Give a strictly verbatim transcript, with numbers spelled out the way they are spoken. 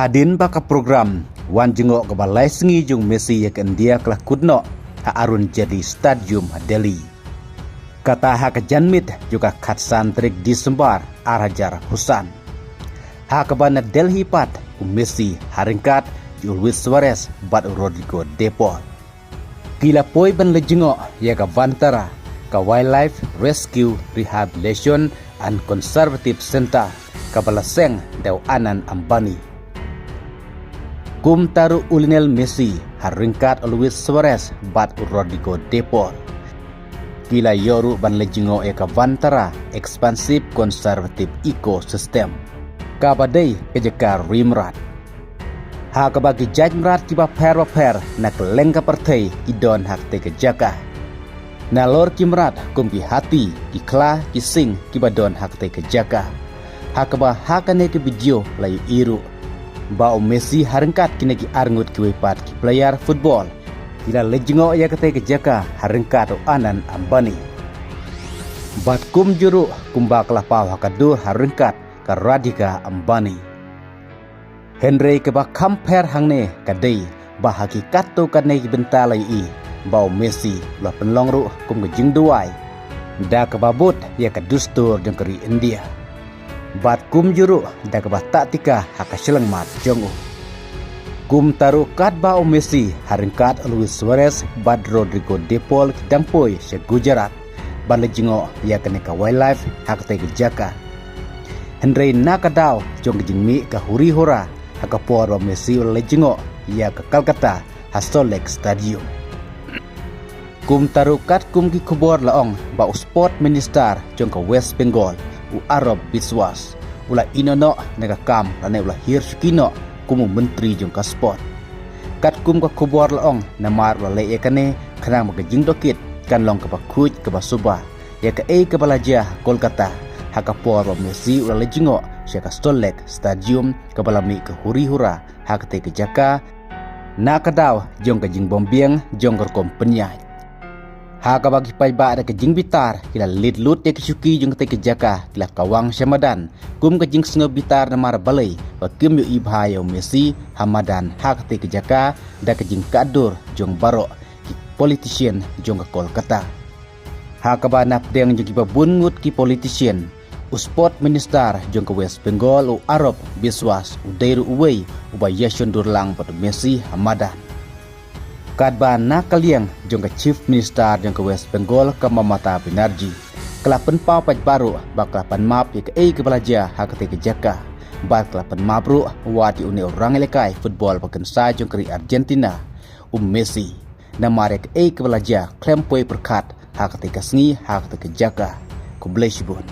Hadien ba ka program wan jngoh kaba lai sngi jong Messi ïa ka India ka la kut noh ha Arun Jaitley Stadium ha Delhi. Kata ha ka janmiet jong ka khatsan tarik Disembar ar hajar arphew san. Ha kaba na Delhi pat u Messi ha ryngkat jong u Luis Suarez bad u Rodrigo De Paul ki la poi ban leit jngoh ïa ka vantara ka Wildlife Rescue Rehabilitation and Conservative Centre kaba la seng da u Anand Ambani. Kumta ruh u Lionel Messi ha ryngkat u Luis Suarez bad u Rodrigo De Paul ki la ïoh ruh ban leit jngoh ïa ka vantara Expansive Conservative Ecosystem kaba dei ka jaka ri mrad. Ha kaba ki jait mrad kiba pher bapher na kylleng ka pyrthei ki don ha katei ka jaka. Nalor ki mrad kum ki hati, ki khla, ki sing kiba don ha katei ka jaka. Ha kaba ha kane ka video la ïohi ruh ba u Messi ha ryngkat kine ki arngut kiwei pat ki player football ki la leit jngoh ïa katei ka jaka ha ryngkat u Anand Ambani. Bad kumjuh ruh kumba ka la paw ha ka dur ha ryngkat ka Radhika Ambani. Hynrei kaba kham pher hangne ka dei ba ha ki katto katne ki bynta la ïohi ba u Messi u la pynlong ruh kum ka jingduwai da kaba bud ïa ka dustur jong ka ri India. Bad kumjuh ruh da kaba tahtika ha ka shyllangmat jong u. Kumta ruh katba u Messi ha ryngkat u Luis Suarez bad Rodrigo De Paul ki dang poi sha Gujarat ban leit jngoh ïa kane ka wildlife ha katei ka jaka. Hynrei na ka daw jong ka jingmih ka huri hura ha ka por ba u Messi u la leit jngoh ïa ka Kolkata ha Salt Lake Stadium. Kumta ruh katkum ki khubor la ong ba u Sport Minister jong ka West Bengal u Arop Biswas u la ïehnoh na ka kam lane u la hiar shuki noh kum u Myntri jong ka Sport. Katkum ka khubor la ong namar u la leh ïa kane khnang ba ka jingtohkit kan long kaba khuid kaba suba ïa kaei kaba la jia ha Kolkata ha ka por ba u Messi u la leit jngoh sha ka Salt Lake Stadium kaba la mih ka huri hura ha katei ka jaka na ka daw jong ka jingbym biang jong ka rukom pynïaid. Ha kaba ki paidbah da ka jingbitar ki la leit lut ïa ki shuki jong katei ka jaka ki la kawang sha madan kum ka jingsngewbitar namar balei ba kim ïohi bha ïa u Messi ha madan ha katei ka jaka da ka jingkatdur jong baroh ki politician jong ka Kolkata. Ha kaba na pdeng jong kiba bun ngut ki politician, u Sport Minister jong ka West Bengal u Arop Biswas u dei ruh uwei uba ïashon dur lang bad u Messi ha madan. Katba na ka liang jong ka Chief Minister jong ka West Bengal ka Mamata Banerjee ka la pynpaw paidbah ruh ba ka la pan map ïa kaei kaba la jia ha katei ka jaka bad ka la pan map ruh wat ïa une u rangïalehkai football ba kynsai jong ka ri Argentina u Messi namar ïa kaei kaba la jia khlem poi pyrkhat ha katei ka sngi ha katei ka jaka. Khublei shibun.